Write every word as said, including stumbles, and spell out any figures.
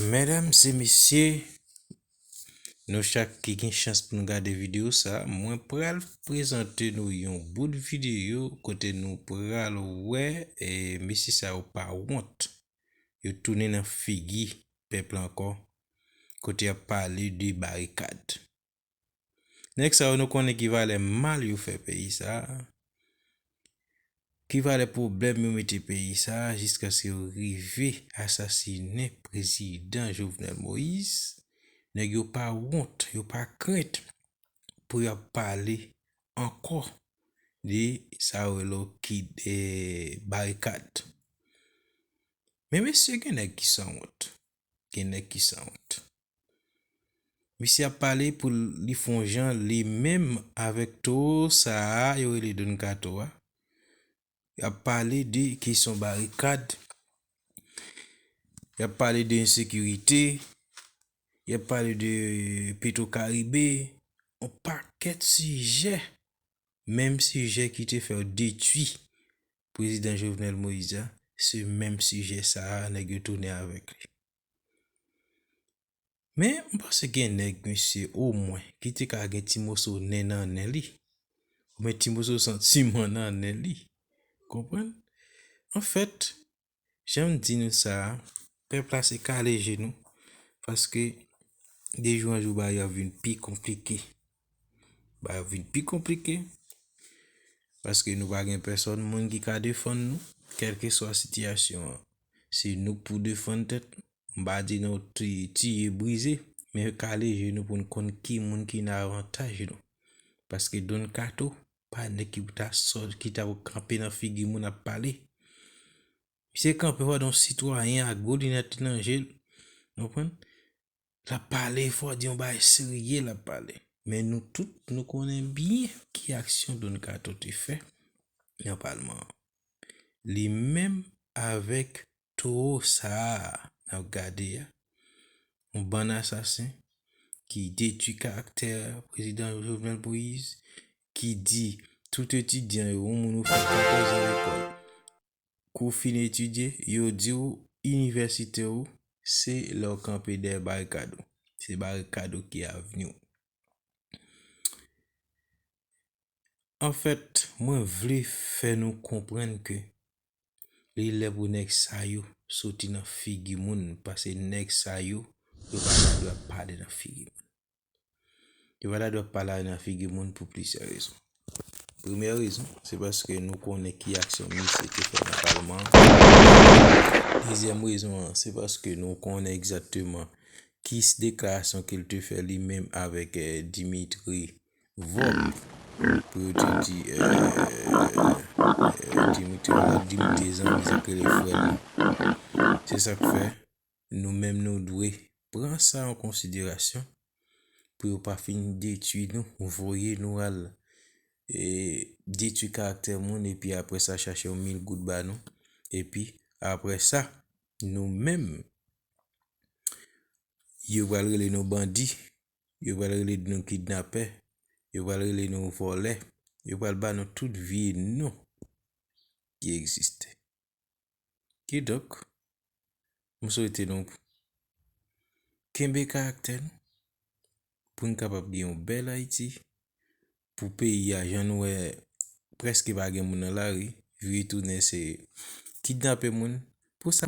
Medam e mesye, nou chak ki gen chans pou nou gade videyo sa, mwen pral prezante nou yon bout videyo kote nou pral wè, e, mesye sa yo pa wont. Yo tounen nan figi pèp la ankò, kote y ap pale de barikad. Nèg sa yo nou konnen ki valè mal yo fè peyi sa a, ki valè pwoblèm yo mete peyi sa a, jiskaske yo rive asasinen prezidan Jovenel Moïse. Nèg yo pa wont, yo pa krent pou y ap pale ankò de sa yo rele kid, e, barikad. Men mesye, gen nèg ki sanwont. Gen nèg ki sanwont. Misye ap pale pou li fè yon jan li menm avèk towo sa a yo rele Don Kato a. Y ap pale de kesyon barikad. Y ap pale de ensekirite. Y ap pale de Petro Caribe. Yon pakèt sijè. Menm sijè ki te fè yo detwi prezidan Jovenel Moïse a, se menm sijè sa a nèg yo tounen avèk li. Men, m panse gen nèg, mesye, omwen, ki te ka gen ti moso nen nan nen li, oubyen ti moso santiman nan nen li. Konprann? Anfèt, jan m di nou sa a, pèp la se kale je nou, paske de jou an jou bagay yo ap vin pi konplike. Bagay yo ap vin pi konplike, paske nou pa gen pèsòn moun ki ka defann nou, kèlkeswa sitiyasyon an. Se nou k pou defann tèt nou. M pa di nou ti-, tiye, brize, men kale je nou pou n konn ki moun ki nan avantaj nou. Paske Don Kato pa nèg ki pou ta sòt, ki ta pou kanpe nan figi moun ap pale. Misye kanpe fò yon sitwayen ak gwo linèt li nan je l, konprann? L ap pale, fò di yon bagay serye l ap pale. Men nou tout, nou konnen byen ki aksyon Don Kato te fè nan palman an. Li menm avèk towo sa a n ap gade a, yon bann asasen ki detwi karaktè prezidan Jovenel Moïse, ki di tout etidyan yo, yon moun ou fè katòz an lekòl, kou w fin etidye, yo di w inivèsite w, se lè w kanpe dèyè barikad ou. Se barikad ou ki avni w. Anfèt, mwen vle fè nou konprann ke li lè pou nèg sa yo soti nan figi moun, paske nèg sa yo, yo pa ta dwe ap pale nan figi moun. Yo pa ta dwe ap pale nan figi moun pou plizyè rezon. Premyè rezon, se paske nou konnen ki aksyon misye te fè nan palman an. Dezyèm rezon an, se paske nou konnen egzakteman ki s-, deklarasyon ke l te fè li menm avèk, eh, Dimitri Vorbe, pou yo te di, eh, eh, Dimitri Vorbe, Dimitri zanmi sa k rele frè l. Se sa k fè, nou menm nou dwe pran sa an konsiderasyon pou yo pa fin detwi nou, voye nou al, e, detwi karaktè moun, epi apre sa chache yon mil goud ba nou, epi apre sa, nou menm, yo pral rele nou bandi, yo pral rele nou kidnapè, yo pral rele nou vòlè, yo pral ba nou tout vye non ki egziste. Kidonk, m swete nou kenbe karaktè nou pou n kapab gen yon bèl Ayiti, pou peyi a, jan nou wè, prèske pa gen moun nan lari, vire tounen se kidnape moun. Pou sa,